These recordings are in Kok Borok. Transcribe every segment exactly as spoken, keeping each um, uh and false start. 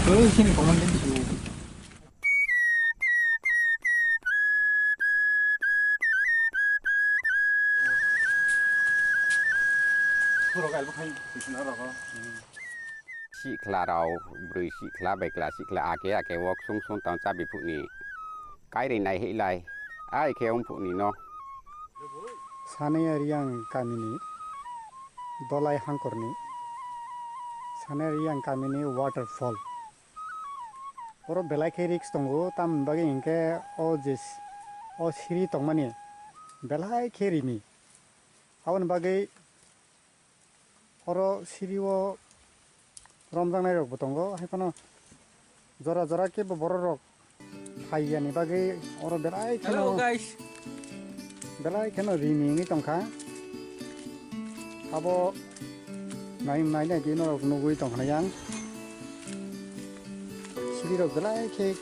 Oi, sini comment din su. Puro gal bukhai, pisna rogo. Sikhla rao, brui sikhla, bai kla sikhla, ake ake wok sung sung tang chabi phukni. Kairi nai hei lai, ai khe wng phukni no. Sanaya Riyang kamini, Dolai Hangkorni, Sanaya Riyang kamini waterfall. Oro belai khe risk tongo, tamoni bagwi hinkhe o je s-, o siri tongmani belai khe rimi. Aboni bagwi oro siri o romjaknai rokbo tongo, hai phano jora jora kebo borok rok phaiyani bagwi oro belai kheno, hello guys, belai kheno rimi wngwi tongkha. Abo nai, nai, nai, di norok nugwi tongkha yang. Siri rok belai khe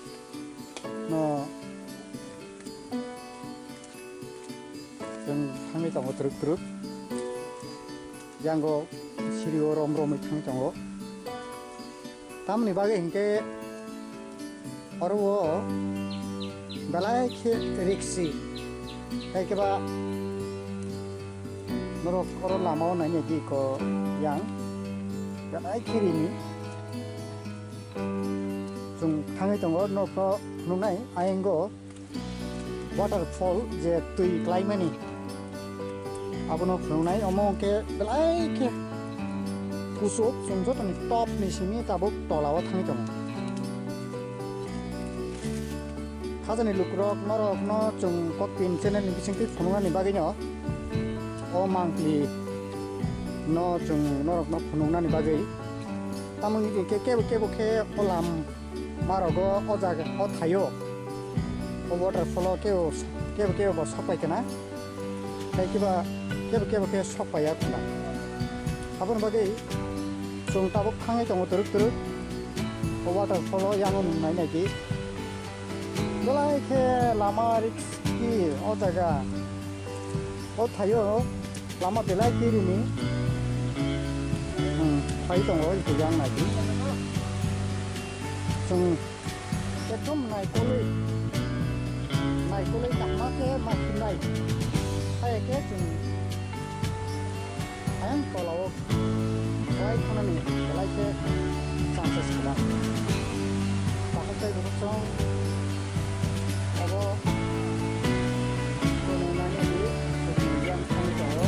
no chwng thangwi tongo twrwk twrwk. Yango siri o rom romwi thangwi tongo. Tamoni bagwi hinkhe oro o belai khe riksi. Hai khe ba norok oro lama o naina di ko yang belai khe rimi. Chwng thangwi tongo, norokno phunuknai ayango waterfall je twi klaimani. Abono phunuknai, omo hwnkhe belai khe kuchuk, chwng jotoni top ni simi tabuk tola o thangwi tongo. Khajani lukurok norokno chwng Kokpin channel ni bisingtwi phunuknani bagwino o mangpli no chwng norokno phunuknani bagwi. Tamoni hwnkhe kebo kebo khe o lam marogo o jaga o thaio o waterfall o kebo kebo kebo bo sok pai kana. Tei kiba kebo kebo khe sok paiya khuna. Aboni bagwi chwng tabuk thangwi tongo twrwk twrwk. O waterfall o yango nwng nai nai di. Belai khe lama riski o jaga. O thaio lama belai khe rimi. Hmm, phai tongo, yang nai di. Chwng Ekdom naikolwi, naikolwi kahma khe ma khinai. Hai khe chwng ayang tola o kwlai thanani belai khe chances kwbang. Takhuk tei bukhuk chwng abo kwnwi nani di, kwnwi yang thangwi tongo.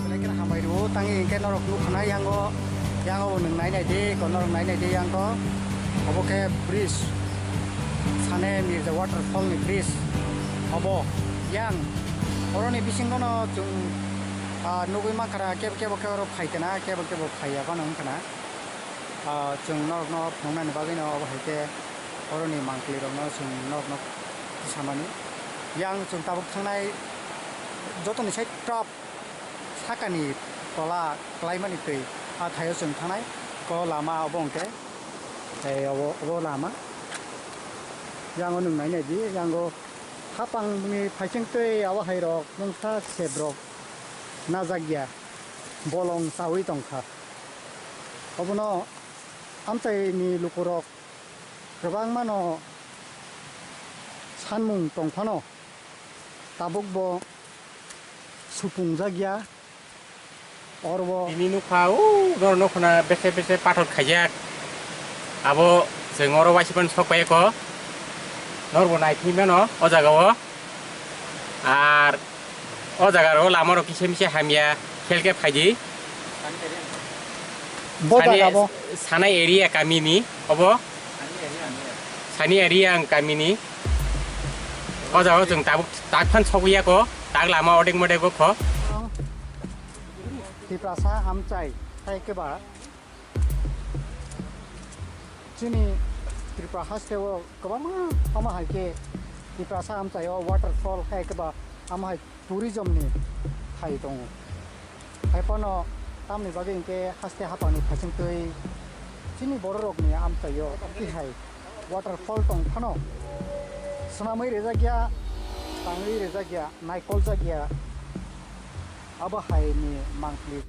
Belai kheno hambai rwo, tangwi hinkhe norok nukha na yango, yango bo nwng nai nai di, ko norok nai nai di yango. Obo khe bridge, Sane Mirza waterfall ni bridge. Obo yang, oroni bisingo no chwng, ah, nugwi mankha kebo kebo khe oro phai kana, kebo kebo phai ya phano wngkha na. Ah, chwng norokno phunuknani bagwino obo hai khe oroni mangpli rokno chwng norokno samani. Yang chwng tabuk thangnai jotoni side top sakani tola kwlaimani twi, ah thaio chwng thangnai ko lama obo hwnkhe, tei obo, obo lama. Yango nwng nai nai di, yango hapangni phaising twi abo hai rok mungsa sep rok najak ya, bolong chaui tong kha. Obono amchaini lukurok kwbangmano sanmung tong phano, tabukbo Supungjak ya. Oro bo. Bini nukha, o, nor nukho na bese bese pathor khaijak. Abo chwng oro waisa phano sok pai kho. Nor bo nai phi mano o jaga o. Ar o jaga ro lama rok kisa misa hamya, khel khe phai di. Bo Sani, jaga bo. Sanai area kami ni, obo? Sani area ang kami ni. O jaga o chwng tabuk tak phan sogwi ya kho, tak lama odek modek o kho. Tiprasa amchai, hai khe ba. Chini Tripura haste o kwbangma omo hai khe Tiprasa amchai o waterfall hai khe ba omo hai tourism ni hai tongo. Hai phano tamni bagwi hinkhe haste haphangni phaichingtwi chini bororokni amchaio tihai waterfall tong phano swnamwi rijak ya, tangwi rijak ya, naikoljak ya, abo haini mangpili.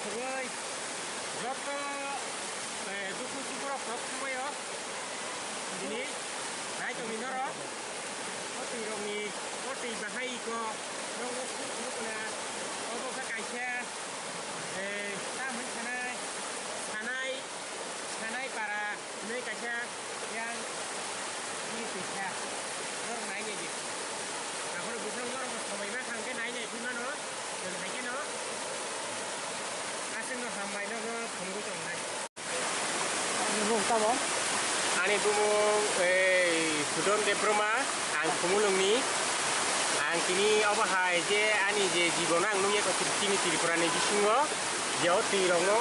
Sogwi joto, eh, dukhu sukhurok kok thangbaio. Bini nai tongwi norok. O twi rokni, o twi bahai iko, norok no suk suk na. Obo khe kaisa, eh, tamoni sanai, sanai, sanai para. Hwnwi kaisa yang bini twisa norok nai nai di. Aphuru bwswk norok bo somoi ma thang khe nai nai phi mano, chwng hai kheno aswkno hambai nogo phunugwi tongnai. Ani bumung tamo? Ani bumung ei Sudon Debbarma, ang Khumulwngni. Ang tini obo hai je ani je jibono ang nukya kho chini Tripurani bisingo je o twi rokno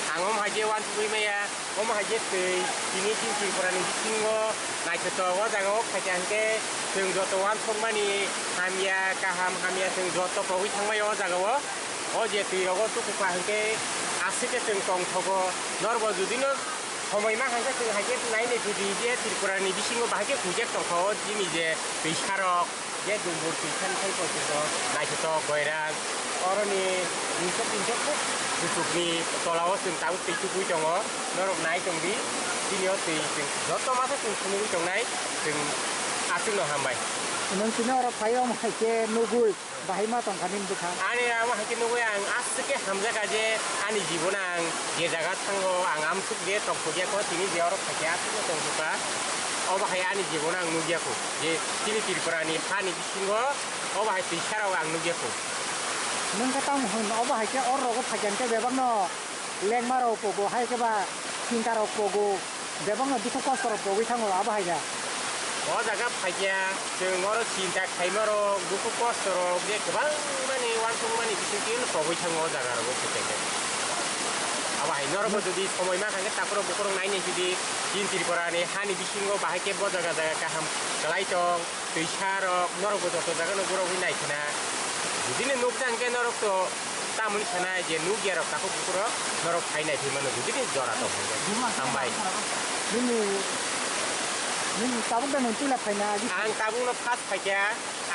ang omo hai je uansugwi maya. Omo hai je twi, tini chini Tripurani bisingo naithotok o jaga o phaikha hwnkhe chwng joto uansukmani hamya, kaham hamya chwng joto pogwi thangmai o jaga o. O je twi rogo tuku kha hwnkhe aswk khe chwng tongthogo. Norbo judino somoi ma hwnkhe chwng hai khe nai nai thudi je Tripurani bisingo bahai khe huijak tongkha o chini je twisa rok. Je dumbur twi san khai porjonto naithotok goirang. Oroni duiso tinso foot kuchukni tolao chwng tabuk twi tubui tongo. Norok nai tongdi. Chini o twi chwng joto masa chwng phunugwi tongnai. Chwng aswkno hambai. Nwng tini oro phai omo hai khe nugui bahai ma tongkha nini bwkha? Ani amo hai khe nugui ang aswk khe hamjakha je ani jibono ang je jaga thango ang amsuk je tongthokya kho tini je oro phaikhe aswkno tongthokha. Obo hai ani jibono ang nukya kho je chini Tripurani hani bisingo obo hai twi sarao ang nukya kho. Nwng khe tamo hwn obo hai khe oro rogo phaikha hwnkhe bebakno lengma rok pogo hai khe ba singka rok pogo bebakno dukhu kosto rok pogwi thango abo hai khe. O jaga phaikha chwng oro chinta khaima rok dukhu kosto rok je kwbang mani uansukmani bisingtwi pogwi thango o jaga rogo phaikha khe. Abo hai norokbo jodi somoi ma kha khe takhurok bukhurok nai nai sidi chini Tripurani hani bisingo bahai khe bo jaga jaga kaham kwlai tong. Twisa rok norok bo joto jaga no gurogwi nai khna. Judini nukjak hwnkhe norok to tamoni sanai je nukya rok takhuk bukhuk rok norok phai nai phi mano judini jora tong hwnkhe. Hambai. Nini, nini tabuk da nini puila phaina agi? Ang tabuk no first phaikha,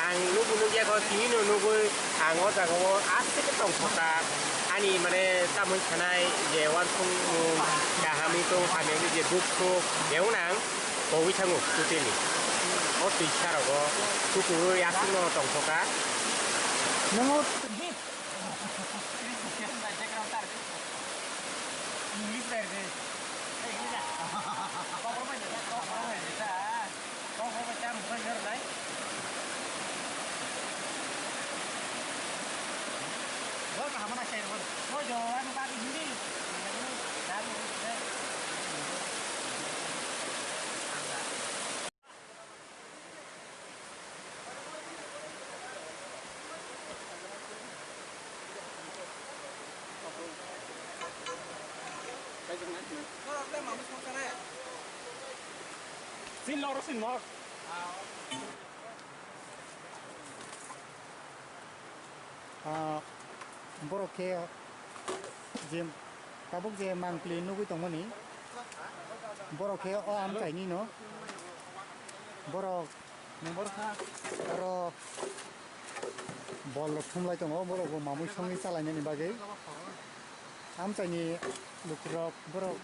ang nukbo nukya kho tini no nugwi ang o jaga o aswk khe tongthokha. Ani mane tamoni sanai je uansukmung kaham wngwi tong hamya wngwi je dukhu, beunang. Pogwi thango totally. O twisa rogo tukuwi aswkno tongthokha. Nungo Sin loro sin mor. Ah, borok khe je tabuk je mangpli nugwi tongmani, borok khe o amchaini no, borok oro bol rok thumlai tongo, borok bo mamui songwi chalainani bagwi amchaini lukurok borok.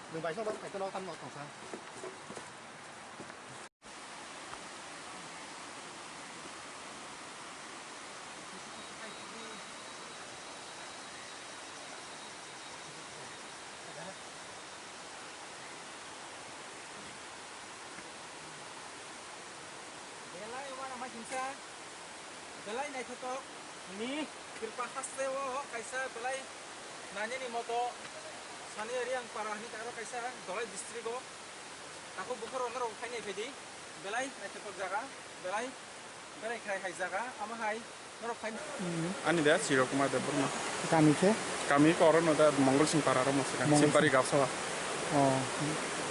Belai uanama himsa, belai naithotok ni Tripura haste o kaisa belai nani ni moto Sani Riang para hini aro kaisa Dholai district o. Takhuk bukhuk rok norok phainai phaidi, belai naithotok jaga, belai berai khai hai jaga, amo hai norok phainai. Ani da Siro Kumar Debbarma. Kami khe? Kami koro no da Mongol Singh para ro masa kan. Mongol Singh. Simpari Gapsawa. Oh.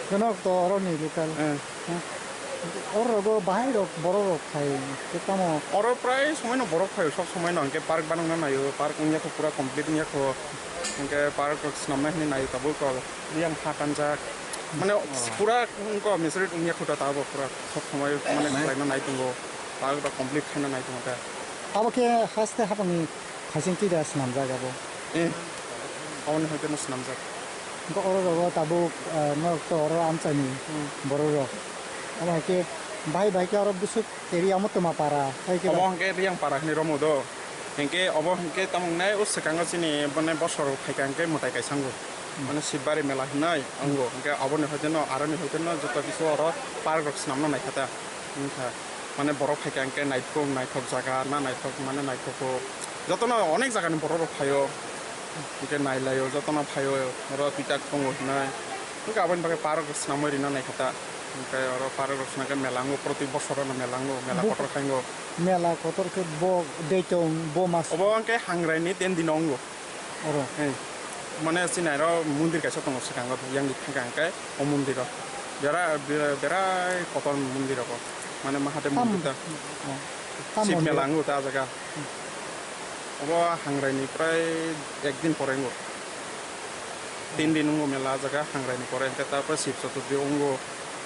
Kenok to oro ni local. Eh. Oro rogo bahai rok borok rok khai khe tamo. Oro prai somoi no borok phaio, sob somoi no hwnkhe park banang na naio, park wngya kho pura complete wngya kho. Hwnkhe park rok swnam nai hwnwi naio tabuk kok. Yang pha tanjak. Mane pura wngkha, maturity wngya kho ta abo pura. Sob somoi mane khlaina nai tongo. Park rok complete khaina nai tongo ta. Abo khe haste hapangni khaising twi da swnamjak abo. Eh. Aboni hoite no swnamjak. Hwnkhe oro rogo tabuk, ah, norok to oro amchaini Hmm. borok rok. Omo hai khe bahai bahai khe oro bwswk area omo twma para, hai khe Obo ba- hwnkhe Riyang para hinwi romo do. Hwnkhe obo hwnkhe tamo wngnai o swkango chini bone bosor phaikha hwnkhe mwtai kaisa wngo. Hmm. Mane Shibari mela hinwi wngo. Hwnkhe aboni hoite no aroni hoite no joto kisu oro park rok swnamna naikha ta. Wngkha. Mane borok phaikha hwnkhe naithok, naithok jaga na naithok, mane naithok o. Jotono onek jagani borok rok phaio. Hwnkhe nailaio, jotono phaio. Oro twi tak tongo hinai. Hwnkhe aboni bagwi park rok swnamwi rina naikha ta. Hwnkhe oro park rok swnamkhe mela wngo, proti bosorono mela wngo, mela Bo- kotor khe wngo. Mela kotor khe bo dei tong, bo mas- Obo hwnkhe Hangraini ten dino wngo. Oro. Hei, mane chini aro mondir kaisa tongo swkango, yang di thangka hwnkhe o mondiro. Bera, bera, bera kotor mondir abo. Mane Mahadev Tam-, mondir ta. Oh. Tam Shiv mondir. Mela wngo ta jaga. Hmm. Obo Hangraini prai ekdin pore wngo. Tin din wngo mela jaga Hangraini pore, hwnkhe tarpore Shiv Chaturthi wngo.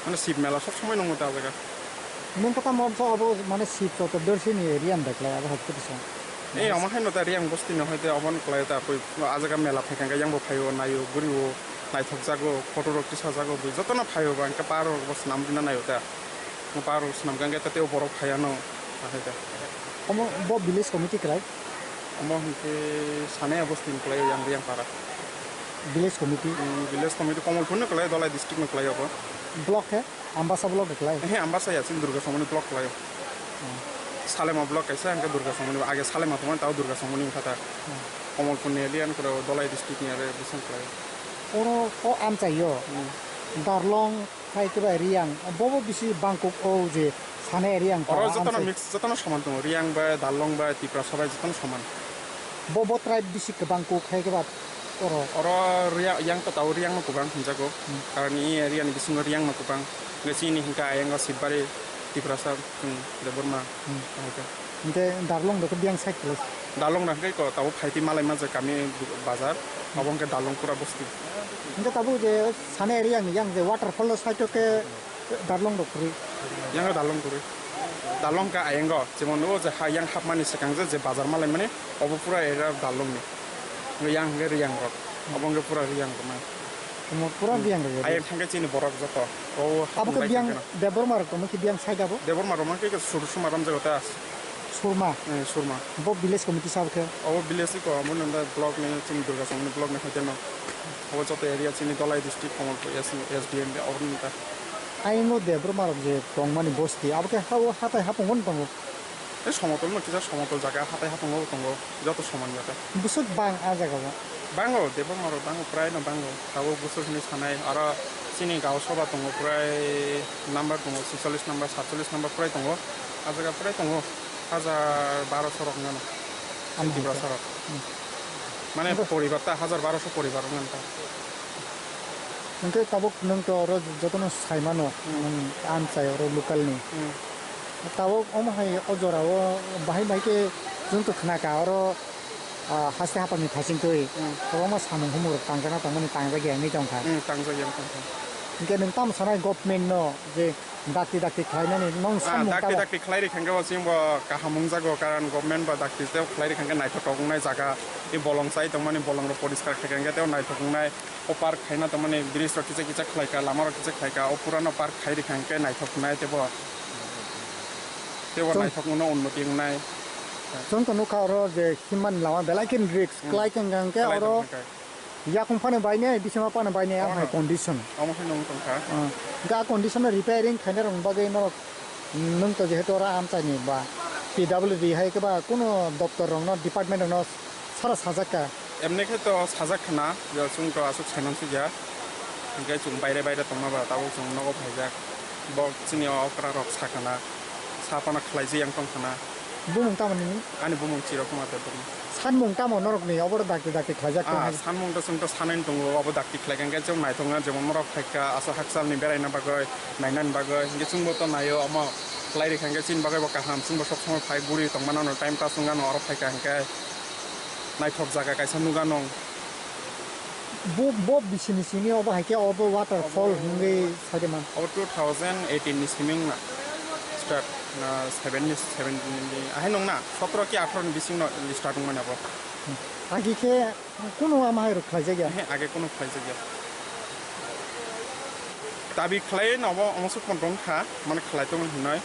Mane Shiv mela sob somoi wngo ta jaga. Nwng khe tamo abo mane Shiv Chaturdashi ni area ni bai khlai abo hai khe bwswng. Ei, omo hai no ta Riyang bosti no hai te omo no kwlai ta pui. A jaga mela phai kha yang bo phaio, naio, gurio, naithok jago, photo rok tisajago, bui joto no phaio ba, hwnkhe par rok bo swnam rina naio ta. Par rok swnam kha hwnkhe ta tei borok phai ano, ta hai ta. Omo bo village committee kwlai? Omo hwnkhe Sanaya bosti ni kwlai yang Riyang para. Village committee? Hmm, village committee Kamalpur no kwlai, Dhalai district no kwlai obo. Block he? Ambasa block de kwlai? He, Ambasa ya, chini Durga Songmani block kwlai. Hmm. Salema block kaisa, hwnkhe Durga Songmani, age Salema tongmani, tao Durga Songmani wngkha ta. Hmm. Kamalpur ni area ni pore Dhalai district ni area bising kwlai. Oro o amchaio. Hmm. Darlong hai khe bai Riyang, bobo bisi bangkuk o je Sane Riyang Oro para jotono amchai. Mix, jotono soman tongo. Riyang bai, Darlong bai, Tiprasa bai jotono soman. Bo, bo tribe bisi kwbang kuk hai khe ba oro? Oro Riya-, yang to tao Riyang no kwbang hinjago. Hmm. Karon i area ni bisingo Riyang no kwbang. Hwnkhe chini hwnkhe ayang o Sibari, Tiprasa, hmm, Debbarma. Hmm. Hai khe. Hwnkhe Darlong rok biyang side khe? Darlong rok hwnkhe ko tabo phaitwi malaima je kami bazar, abo hwnkhe Darlong pura bosti. Hwnkhe tabuk je Sane area ni yang je waterfall o side o khe Darlong rok kwrwi. Yang Darlong kwrwi. Darlong ka ayango, jemon o je ha yang hapmani swkang je, je bazar malaimani, obo pura area Darlong ni. Yang hwnkhe Riyang rok, obo hwnkhe pura Riyang rok na. Omo pura biyang rok. Ayang thangkhe chini borok joto. O abo khe hapung bai biyang thangkhe no. Debbarma rok tongma khe biyang side abo? Debbarma rok ma khe sur suma ram jago ta. Surma? Eh, Surma. Bo village committee sabo khe? Obo village ni ko, amo nanda block ni, chini Durga Songni block ni hotel no. Obo joto area chini Dhalai district, Kamalpur S, S D M abo nanda. Ayang o Debbarma rok je tongmani bosti, abo khe ha o hatai hapung tongo? Tei somotol no kisa somotol jaga, hatai hapung o tongo, joto soman jaga. Bwswk bang a jaga o? Bango, Debbarma rok bango, prai no bango. Tabuk bwswk hinwi sanai, aro chini Gao Sabha tongo, prai number tongo, chicholish number, satcholish number prai tongo. A jaga prai tongo, hajar barosho rok wngano. Ano Tiprasa rok. Hmm. Mane Hwnkhe poribar ta, hajar barosho poribar wngano ta. Hwnkhe tabuk nwng to oro jotono sai mano, Hmm. nwng amchai oro local ni. Hmm. Tabuk omo hai o jora o bahai bahai khe chwng to khna kha oro, ah, haste haphang ni thaching twi Hmm. kwbangma samung humung rok tang jana tongmani tang jak ya wngwi tong kha. Hmm, tang jak ya wngwi tong kha. Hwnkhe nwng tamo sanai government no je dakti dakti khlai nani nwng Ah, samung dakti tamo? Dakti khlai rikha hwnkhe bo chwng bo kaham wng jago, karon government ba dakti tei khlai rikha hwnkhe naithok tok wngnai jaga. I bolong chai tongmani bolong rok poriskar khaikha hwnkhe tei naithok wngnai. O park khaina tongmani bridge rok kisa kisa khlaikha, lama rok kisa khlaikha, o purano park khai rikha hwnkhe naithok wngnai teibo, teibo Chwng- naithok wngno unnoti wngnai. Chwng to nukha oro je himani lama belai khe risk Hmm. khlai khe hwnkha hwnkhe Khlai oro tongkha khe. Yakung phano bainai, bisingma phano bainai, ang hai Omo. Condition. Omo hai nung tongkha. Ah, ga condition no repairing khaina rok bagwi norok Nwng to jehetu oro amchaini ba P W D hai khe ba kuno doptor rokno, department rokno sara sajak kha. Emni khe to sajak khna, je chwng to aswk saiman sukya. Hinkhe chwng baire baire tongma ba tabuk chwng nogo phaijak. Bo chini okra rok sa khna, sa phano khlaijak yang tong khna. Bumung tamo nini? Ani bumung Chiro Kumar Debbarma. Sanmung tamo norokni obo dakti dakti khlaijak khe Ah, hai? Sanmung to chwng to sanani tongo, obo dakti khlaikha hwnkhe chwng naithokna jemon norok phaikha asa hakchalni beraina bagwi. Nainani bagwi, hinkhe chwngbo to naio, omo khlai rikha hinkhe chini bagwi bo kaham, chwngbo sob somoi phai guri tongmano, time pass wngano, oro phaikha hinkhe naithok jaga kaisa nukano. Bo, bo bisini simi obo hai khe obo waterfall Obo hwnwi saide man. Obo two thousand eighteen ni simi wngna start, na seven ni, seven ni, ahai nungna sotro ki atharo ni bisingno start wngmani abo. Hmm. Agi khe kunu ama hai rok khlai jak ya. He, age kunu khlai jak ya. Dabi khlai no bo omo suk pon rong kha, mane khlai tong hinoi.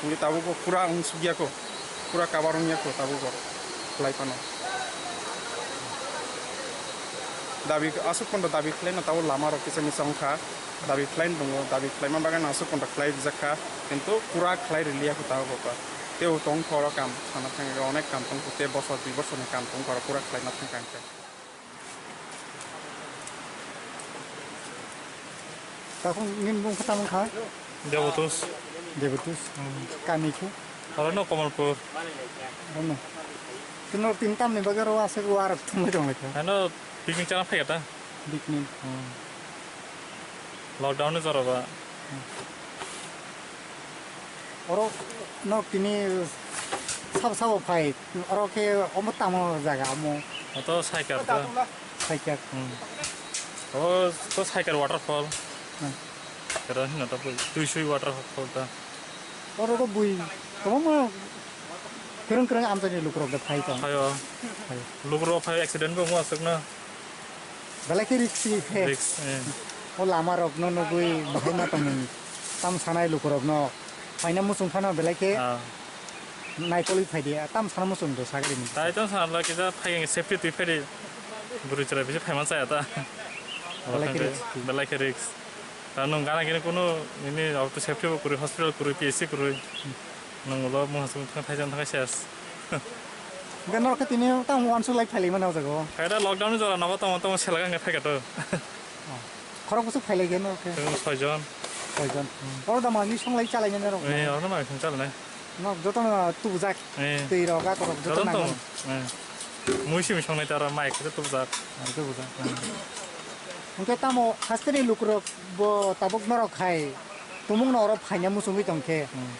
Ngi tabuk bo pura ong suk ya ko. Pura kabar ong ya ko tabuk bo. Khlai pano. Dabi asuk pon dabi khlai no tabuk lama rok kisa misa ong kha. Dabi khlai tongo, dabi khlaima bagwi no aswk kontra khlai rijak kha, kintu pura khlai riliya kho ta bo ba. Tei o tong kho oro kam sana thang onek kam tong kho, tei bosor dui bosor ni kam tong kho oro pura khlai ma thang kha. Takhung nini bung kha tamo kha? Devotus. Devotus. Hmm. Kami khe? Oro no Kamalpur. Ono. Kino tin tam ni bagwi ro aswk warok thumwi tong lai kha. Ano picnic chana phai kha ta? Picnic. Hmm. Lockdown ni jora ba. Oro nok tini sabo sabo phai, oro khe omo tamo jaga omo. Oto cycle ta. Cycle. Hmm. O to cycle waterfall. Hmm. Kero hino to bui, Tuisui waterfall ta. Oro to bui, tamo ma kereng kereng amchani lukurok da phai tong. Phaio. Phaio. Lukurok phai accident bo mo aswk na. Belai khe risk si he. Risk, eh. O lama rok no nugwi bahai ma tongmani. Tam sanai lukurok no. Phaina muchung phano belai khe Ah. Naikolwi phai di. Tam sana muchung do sagri ni. Tai tong sana la kisa phai safety twi phai di. Bwrwi chwrai bisi phaima chaya ta. Belai khe risk. Belai khe risk. Ta nung gana gini kunu ini auto safety bo kuri hospital kuri P S C kuri. Nung ulo mung hasung thang thai thang ses. Hingke norok khe tini tamo uansuk lai phailai mano o jaga o. Khe da lockdown ni jora nogo tamo tamo selaga hingke phaikha to. Khorok bwswk phailai khe norok khe? Chwng soijon. Soijon. Hmm. Oro da manwi songlai chalainai norok? Eh, oro no manwi song chalanai. Nok joto no tubujak. Eh. Twi rok, ak rok joto Joto no nango. Tamo. Eh. Mui simi songnai tara mai khe tubujak. Ah, tubujak. Hmm. Hingke tamo hasteni lukurok bo tabuk norok hai tumung no oro phaina muchungwi tongkhe. Hmm.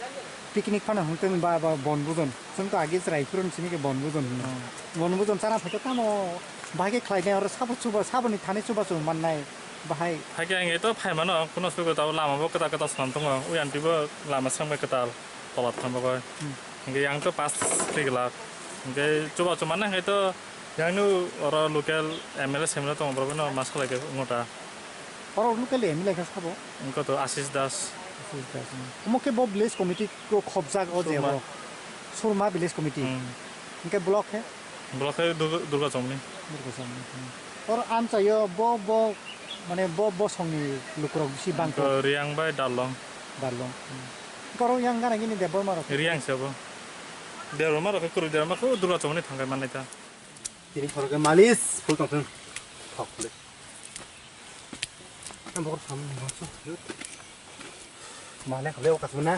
Picnic phano hwnkhe ba, ba bon bujon. Chwng to age chwrai phuru simi khe bon bujon hino. Hmm. Bon bujon chana phaikhe tamo bahai khe khlainai oro sabo chuba, saboni thani chubachu mannai bahai. Haikhe ang eto phaimano, kuno sugo tabo lama bo kwtal kwtal swnam tongo. Ui aunty bo lama swngbai kwtal tola thang bagwi. Hmm. Hingke yang to pass twi glak. Hingke chubachu manna hingke to yang nu oro local M L A semla tongo borok no mas khlai khe ngota. Oro local M L A khe sabo? Wngkha to Ashish Das. Ashish Das. Omo khe bo village committee ko khobjak o je Surma. Bo. Surma village committee. Hmm. Hingke block khe? Block khe Dur-, Durga Chowmani. Durga Chowmani. Hmm. Oro amchaio bo, bo, mane bo, bo songni lukurok bisi bangkha. Wngkha Riyang bai Darlong. Darlong. Hmm. Hingke oro yang gana gini Debbarma rok. Riyang se bo. Debbarma rok khe kwrwi Debbarma khe Durga Chowmani thangkai manai ta. Tini khorok khe malis phul tongthung. Thok le. Ang bokor samung ni mangso. Male khale o kasma na.